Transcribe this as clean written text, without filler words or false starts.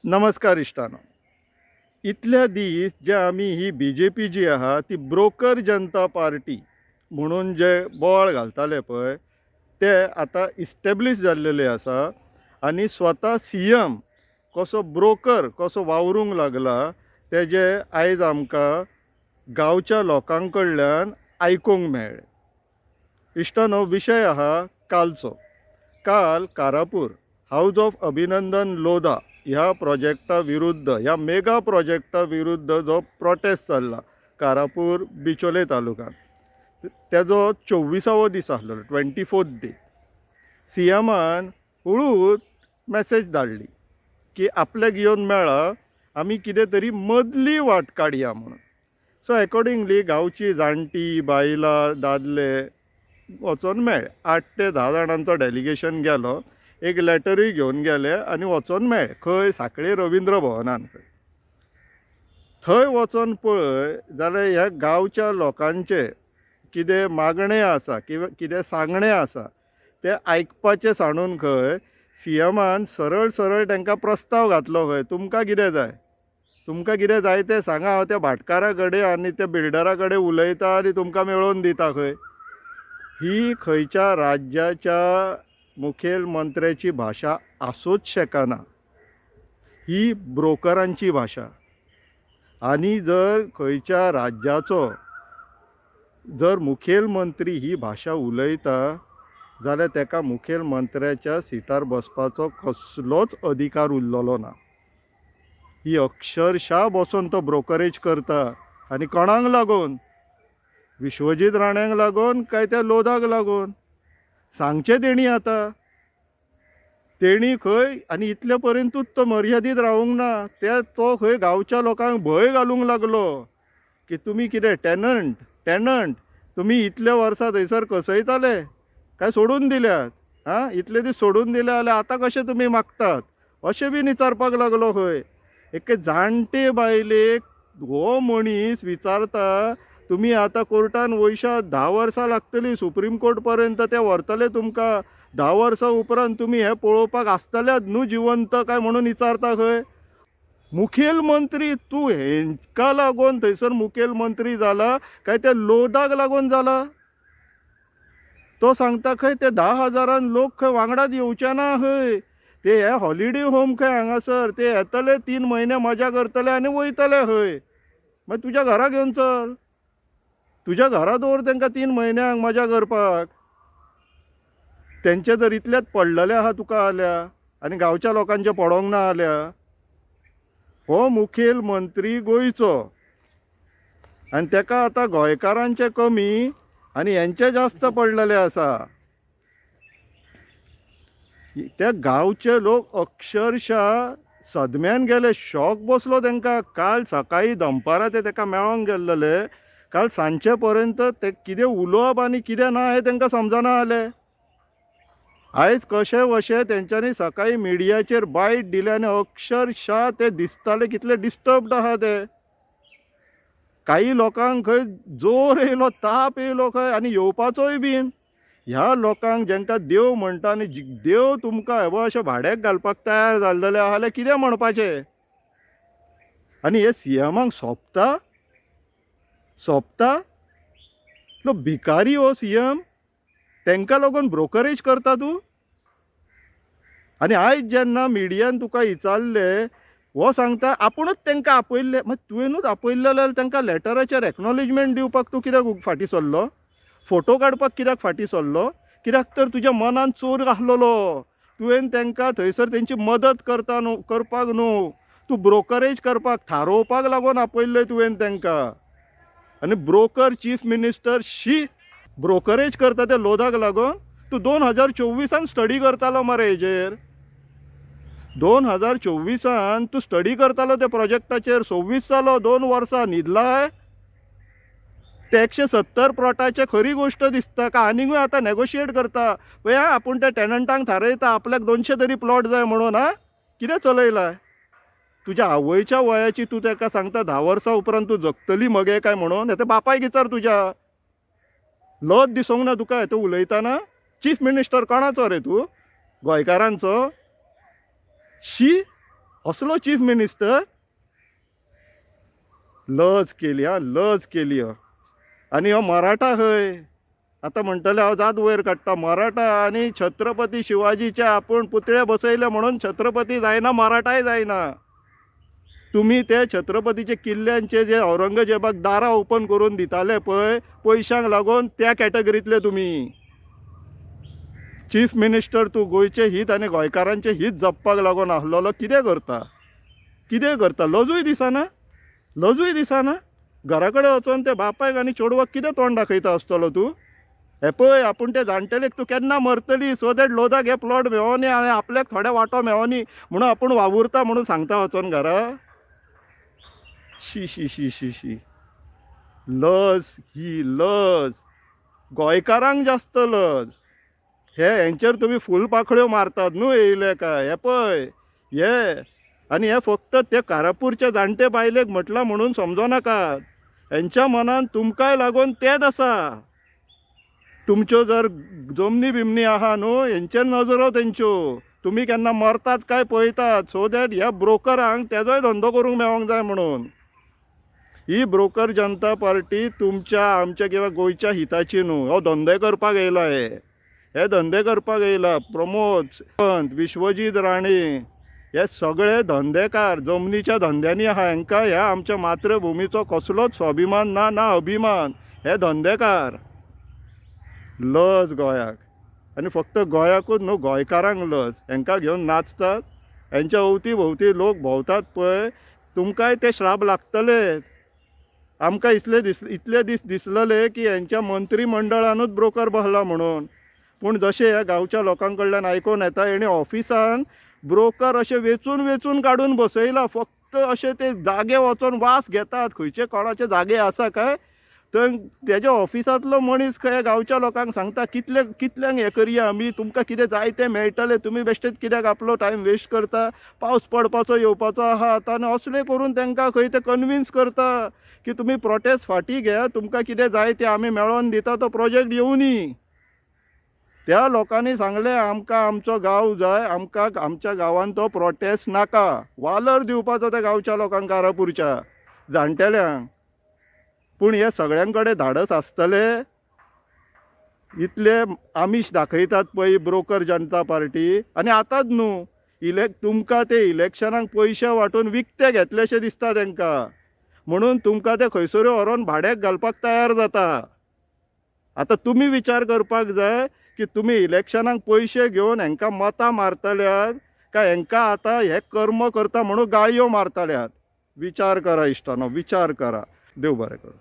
नमस्कार इश्टानो. इतल्या दीस जे आमी ही बीजेपी जी आहा ती ब्रोकर जनता पार्टी म्हणून जे बोवाळ घालताले पळय, ते आतां इस्टेब्लीश जाल्लेले आसा आनी स्वता सीएम कसो ब्रोकर कसो वावरूंक लागला तेजें आयज आमकां गांवच्या लोकां कडल्यान आयकूंक मेळ्ळें. इश्टानो, विशय आहा कालचो. काल कारापूर हावज ऑफ अभिनंदन लोधा ह्या प्रोजेक्टा विरुद्ध, ह्या मेगा प्रोजेक्टा विरुद्ध जो प्रोटेस्ट चल्ला कारापूर बिचोले तालुक्यांत, तेजो 24वो दीस आसलेलो, 24th day. सीएमान हळूच मॅसेज धाडली की आपल्याक येवन मेळा, आमी कितें तरी मदली वाट काडया म्हणून. सो एकॉर्डिंगली गांवची जाणटी बायलां दादले वचोन मेळ्ळे. 8 ते 10 जाणांचो डेलिगेशन गेलो, एक लॅटरूय घेवन गेले आनी वचोन मेळ्ळे खंय, सांखळे रविंद्र भवनान. खंय थंय वचोन पळय जाल्यार ह्या गांवच्या लोकांचे कितें मागणें आसा किंवां कितें सांगणें आसा तें आयकपाचें सांडून खंय सीएमान सरळ सरळ तांकां प्रस्ताव घातलो खंय, तुमकां कितें जाय, तुमकां कितें जाय तें सांगा, हांव त्या भाटकारा कडेन आनी त्या बिल्डरा कडेन उलयता आनी तुमकां मेळोवन दिता खंय. ही खंयच्या राज्याच्या मुखेलमंत्र्याची भाशा आसूंच शकना, ही ब्रोकरांची भाशा. आनी जर खंयच्या राज्याचो जर मुखेलमंत्री ही भाशा उलयता जाल्यार ताका मुखेलमंत्र्याच्या सिटार बसपाचो कसलोच अधिकार उरलेलो ना. ही अक्षरशा बसोन तो ब्रोकरेज करता. आनी कोणाक लागून, विश्वजीत राण्यांक लागून काय त्या लोधाक लागून, सांगचें तेणी आतां. तेणी खंय आनी इतले पर्यंतूच तो मर्यादीत रावूंक ना, ते तो खंय गांवच्या लोकांक भंय घालूंक लागलो की तुमी कितें टेनंट, टेनंट तुमी इतले वर्सां थंयसर कसयताले काय सोडून दिल्यात, आं इतले दीस सोडून दिले जाल्यार आतां कशें तुमी मागतात अशें बीन विचारपाक लागलो खंय. एके जाणटे बायलेक हो मनीस विचारता तुमी आतां कोर्टान वयशात, 10 वर्सां लागतली सुप्रीम कोर्ट पर्यंत ते व्हरतले तुमकां, 10 वर्सां उपरांत तुमी हें पळोवपाक आसतल्यात न्हू जिवंत काय म्हणून विचारता खंय. मुखेलमंत्री तूं हेंका लागून थंयसर मुखेलमंत्री जाला काय त्या लोधाक लागून जाला? तो सांगता खंय ते 10,000 लोक खंय वांगडाच येवचे ना खंय, ते हे हॉलिडे होम खंय हांगासर, ते येतले 3 म्हयने मजा करतले आनी वयतले खंय. मागीर तुज्या घरा घेवन चल, तुज्या घरा दवर तांकां 3 म्हयन्यांक मजा करपाक. तेंचे जर इतलेच पडलेले आहा तुका जाल्यार आनी गांवच्या लोकांचे पडोंक ना जाल्यार, हो मुखेलमंत्री गोंयचो आनी ताका आतां गोंयकारांचे कमी आनी हेंचे जास्त पडलेले आसा. त्या गांवचे लोक अक्षरशा सदम्यान गेले, शॉक बसलो तांकां. काल सकाळीं दनपारां ते ताका मेळोंक गेल्लेले, काल सांजचे पर्यंत ते कितें उलोवप आनी कितें ना हें तांकां समजना जालें. आयज कशें वशें तेंच्यांनी सकाळीं मिडियाचेर बायट दिले आनी अक्षरशा ते दिसताले कितले डिस्टर्ब्ड आहा ते. काही लोकांक खंय जोर येयलो, ताप येयलो खंय आनी येवपाचोय बीन. ह्या लोकांक जेंकां देव म्हणटा आनी देव तुमकां हे अशें भाड्याक घालपाक तयार जाल्लेले आहा जाल्यार कितें म्हणपाचें? आनी हे सीएमाक सोंपता सोंपता इतलो भिकारी हो सीएम, तांकां लागून ब्रोकरेज करता तूं. आनी आयज जेन्ना मिडियान तुका विचारलें, हो सांगता आपुणूच तांकां आपयल्लें. मागीर तुवेंनूच आपयल्लें जाल्यार तांकां लॅटराचेर एक्नॉलेजमेंट दिवपाक तूं कित्याक फाटीं सरलो, फोटो काडपाक कित्याक फाटीं सरलो? कित्याक तर तुज्या मनान चोर आसलेलो, तुवें तांकां थंयसर तेंची मदत करता न्हू, करपाक न्हू, तूं ब्रोकरेज करपाक थारोवपाक लागून आपयल्लें तुवें तांकां. आनी ब्रोकर चीफ मिनिस्टर शी ब्रोकरेज करता त्या लोधाक लागून. तूं 2024 स्टडी करतालो मरे हेजेर, 2024 तूं स्टडी करतालो त्या प्रोजेक्टाचेर, 26 जालो, 2 वर्सां न्हिदलाय. ते 170 प्लॉटाचे खरी गोश्ट दिसता का आनीकूय आतां नेगोशिएट करता पळय आपूण त्या टेनंटांक थारयता आपल्याक 200 तरी प्लॉट जाय म्हणून. आं कितें चलयलाय तुज्या आवयच्या वयाची तूं ताका सांगता 10 वर्सां उपरांत तूं जगतली मगे काय म्हणून. हें बापायक विचार, तुज्या लज दिसोंक ना तुका हें उलयतना? चीफ मिनिस्टर कोणाचो रे तूं, गोंयकारांचो? शी. असलो चीफ मिनिस्टर. लज केली आं, लज केली. हो आनी हो मराठा खंय. आतां म्हणटले हांव जात वयर काडटा. मराठा आनी छत्रपती शिवाजीचे आपूण पुतळे बसयले म्हणून छत्रपती जायना, मराठाय जायना. तुमी ते छत्रपतीचे किल्ल्यांचे जे औरंगजेबाक दारां ओपन करून दिताले पळय पयशांक लागून, त्या कॅटेगरींतले तुमी. चीफ मिनिस्टर तूं गोंयचें हीत आनी गोंयकारांचें हीत जपपाक लागून आसलेलो, कितें करता, कितें करता? लजूय दिसना, लजूय दिसना. घरा कडेन वचोन ते बापायक आनी चेडवाक कितें तोंड दाखयता आसतलो तूं? हें पळय, आपूण ते जाणटेलेक तूं केन्ना मरतली सो that लोधाक हे प्लॉट मेळोनी आनी आपल्याक थोडे वांटो मेळोनी म्हणून आपूण वावुरता म्हणून सांगता वचोन घरा. शी शी शी शी शी, लज ही लज. गोंयकारांक जास्त लज. हे हेंचेर तुमी फुलपाखड्यो मारतात न्हू येयले काय. हे पळय हे, आनी हे फक्त ते कारापूरच्या जाणटे बायलेक म्हटलां म्हणून समजो नाकात. हेंच्या मनान तुमकांय लागून तेंच आसा. तुमच्यो जर जमनी बिमनी आहा न्हू हेंचेर नजरो तेंच्यो. तुमी केन्ना मरतात काय पळयतात, सो that ह्या ब्रोकरांक तेजोय धंदो करूंक मेळोंक जाय म्हणून. ही ब्रोकर जनता पार्टी तुमच्या आमच्या किंवा गोंयच्या हिताची न्हू. हो धंदे करपाक येयला, हे हे धंदे करपाक येयला. प्रमोद सावंत, विश्वजीत राणे हे सगळे धंदेकार जमनीच्या धंद्यांनी आहा. हांकां ह्या आमच्या मातृभुमीचो कसलोच स्वाभिमान ना, ना अभिमान. हे धंदेकार. लज गोंयाक, आनी फक्त गोंयाकूच न्हू गोंयकारांक लज. हांकां घेवन नाचतात, हेंच्या अवती भोंवती लोक भोंवतात पळय, तुमकांय ते श्राप लागतले. आमकां इतले दीस दिसलेले की हेंच्या मंत्रीमंडळानूच ब्रोकर बसला म्हणून. पूण जशें ह्या गांवच्या लोकां कडल्यान आयकून येता, हेणी ऑफिसान ब्रोकर अशें वेंचून वेंचून काडून बसयला. फक्त अशें ते जागे वचोन वास घेतात, खंयचे कोणाचे जागे आसा काय. थंय तेज्या ऑफिसांतलो मनीस खंय गांवच्या लोकांक सांगता कितले कितल्यांक हें करया आमी, तुमकां कितें जाय तें मेळटलें, तुमी बेश्टेच कित्याक आपलो टायम वेस्ट करता, पावस पडपाचो येवपाचो आहा आतां. आनी असलें करून तांकां खंय ते कन्विन्स करता की तुमी प्रोटेस्ट फाटीं घेया, तुमकां कितें जाय तें आमी मेळोन दिता, तो प्रोजेक्ट येवनी. त्या लोकांनी सांगलें आमकां आमचो गांव जाय, आमकां आमच्या गांवांत तो प्रोटेस्ट नाका. वालोर दिवपाचो त्या गांवच्या लोकांक, कारापूरच्या जाणटेल्यांक. पूण हे सगळ्यां कडेन धाडस आसतले? इतले आमीश दाखयतात पळय ब्रोकर जनता पार्टी. आनी आतांच न्हू, तुमकां ते इलेक्शनाक पयशे वांटून विकते घेतलेशे दिसता तांकां, म्हणून तुमकां ते खंयसरूय व्हरोन भाड्याक घालपाक तयार जाता. आतां तुमी विचार करपाक जाय की तुमी इलेक्शनाक पयशे घेवन हांकां मतां मारतल्यात काय हांकां आतां हे कर्म करता म्हणून गाळयो मारतल्यात. विचार करा इश्टानो, विचार करा. देव बरें करूं.